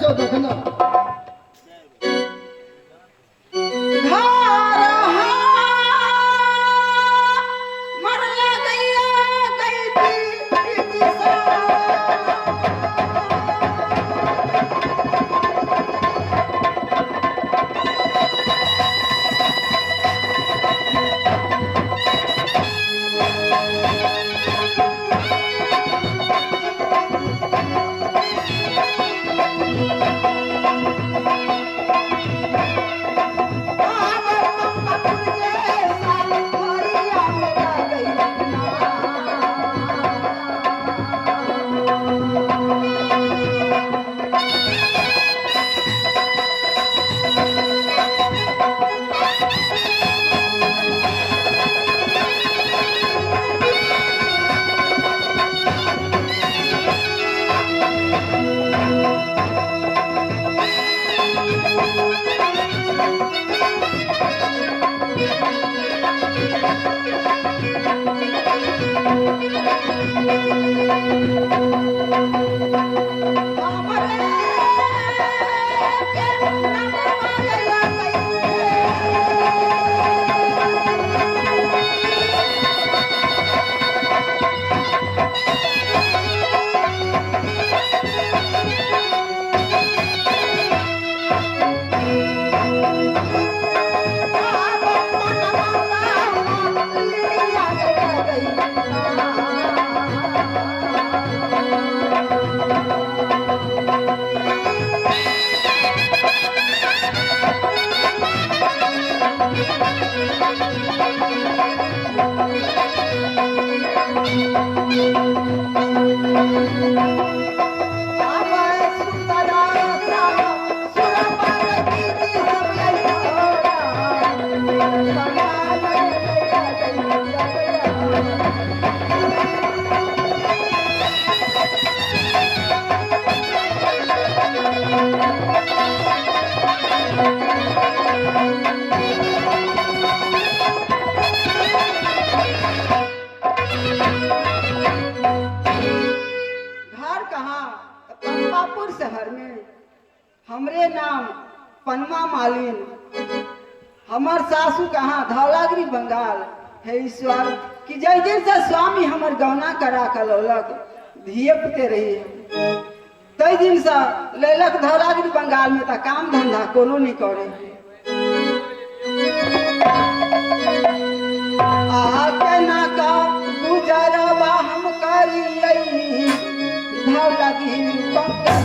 छौ देखना। घर मरला गैया गई घर कहाँ? तो पनवापुर शहर में। हमरे नाम पनमा मालिन, हमर सासू कहाँ? धौलागिरी बंगाल। हे ईश्वर, कि जै दिन से स्वामी हमर गौना करा के लौलक, धिये पुते रही तै दिन से लैलक धौलागिरी बंगाल में, तऽ काम धंधा कोनो नहीं करे। आ केना का गुजरबा हम करियै धौलागिरी बंगाल।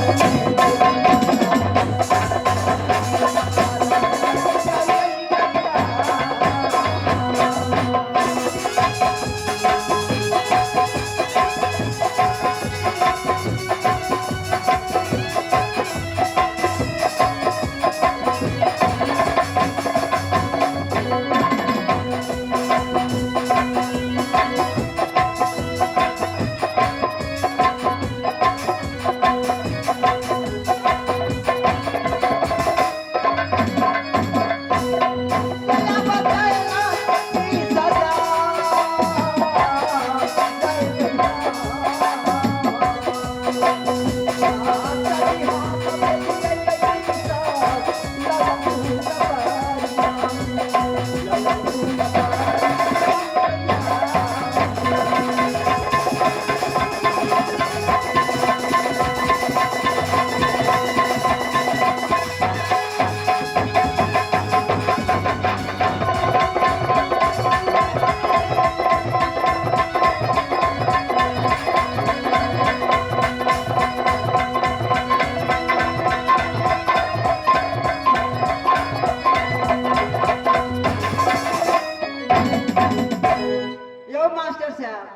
यौ मास्टर साहब,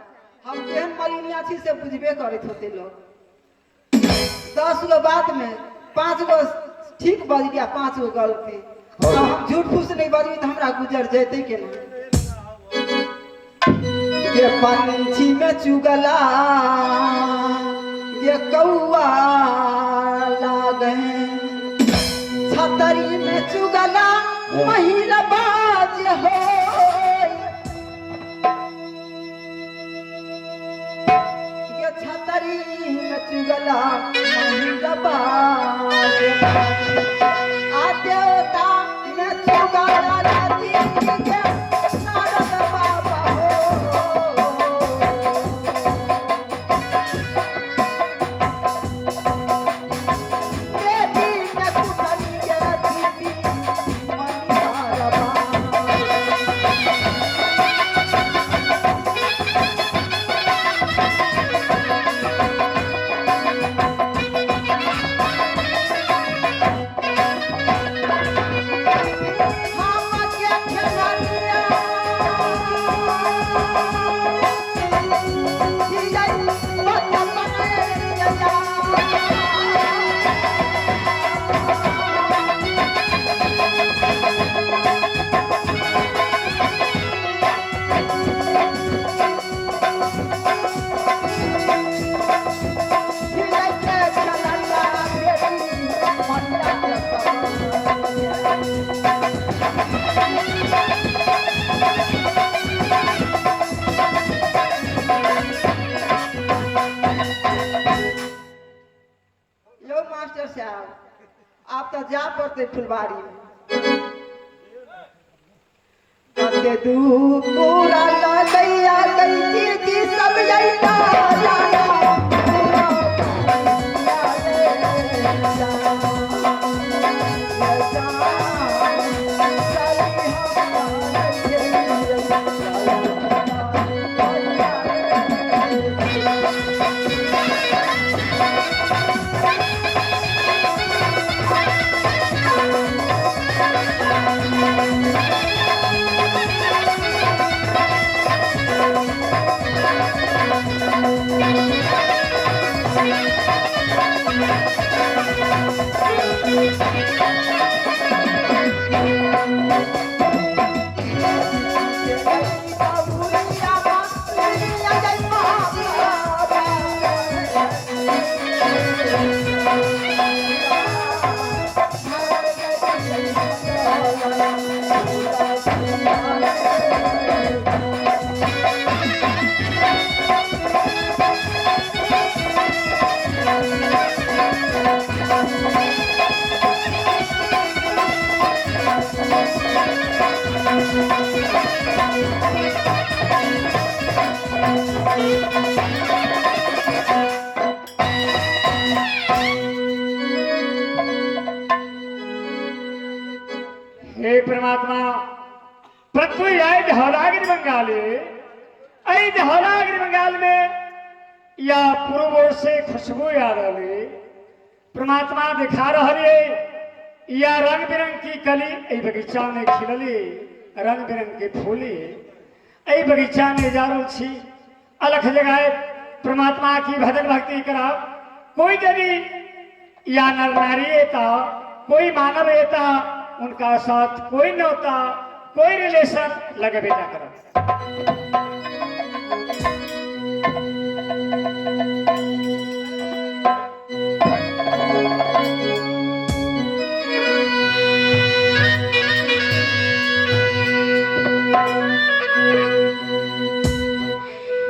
हम केहन मलिनिया छी से बुझबे करैत होते लोग। 10 गो बात में 5 गो ठीक बज गया, 5 गो गलती। अब हम झूठ फूस नहीं बजबी तो हमरा गुजर जैते केना। ये पंछी में चुगला ये कौआ लागे, छतरी में चुगला महिला बाज हो। ये छतरी में चुगला महिंदबा आ देवता में चुगला राती के नारद बाबा हो। देवी में कुठली के दीदी मनिहारबा। यो मास्टर साहब, आप तो जा पड़ते फुलवारी में। कते दूर पूरा लगैया गई जी सब जैता जाना पूरा हे परमात्मा, पृथ्वी आए धौलागिरी बंगाली, ऐ धौलागिरी बंगाल में या पूर्व ओर से खुशबू आ रही, परमात्मा दिखा रही या रंग बिरंग की कली ऐ बगीचा में खिलली, रंग बिरंग के फूली ऐ बगीचा में जा रहल छी। अलख जगाए परमात्मा की भजन भक्ति कराओ। कोई यदि या नर नारी एता, कोई मानव एता, उनका साथ कोई न होता, कोई रिलेशन लगबे ना करो।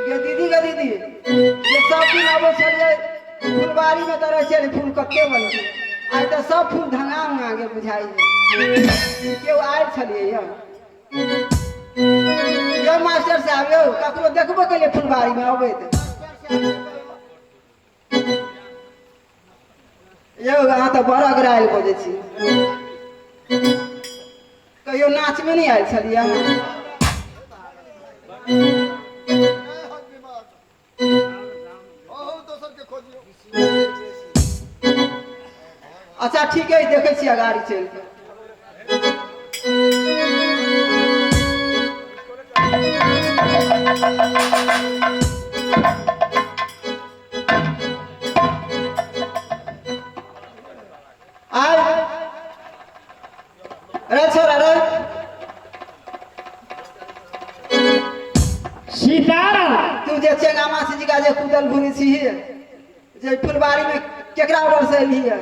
ये दीदी गे दीदी, ये सब दिन आबै छलियै फुलबाड़ी में तऽ रहै छलियै फूल कते बनै आइ तऽ सब फूल धंगा उंगा के बुझाइए। केओ आयल छलियै यौ? यौ मास्टर साहब यौ, ककरो देखबो केलियै फुलबाड़ी में अबैत? यौ अहाँ तऽ बड़ अगरायल बजै छी, कहियो नाचमे नहि आयल छलियै अहाँ? अच्छा ठीक है, देखै छियै अगाड़ी चलि कऽ। आय रे छोरा रे। सीताराम, तू जे चेंगा मासी जी का जे कुदल घुरी छी जे फुलबाड़ी में केकरा ऑर्डर से एलही है?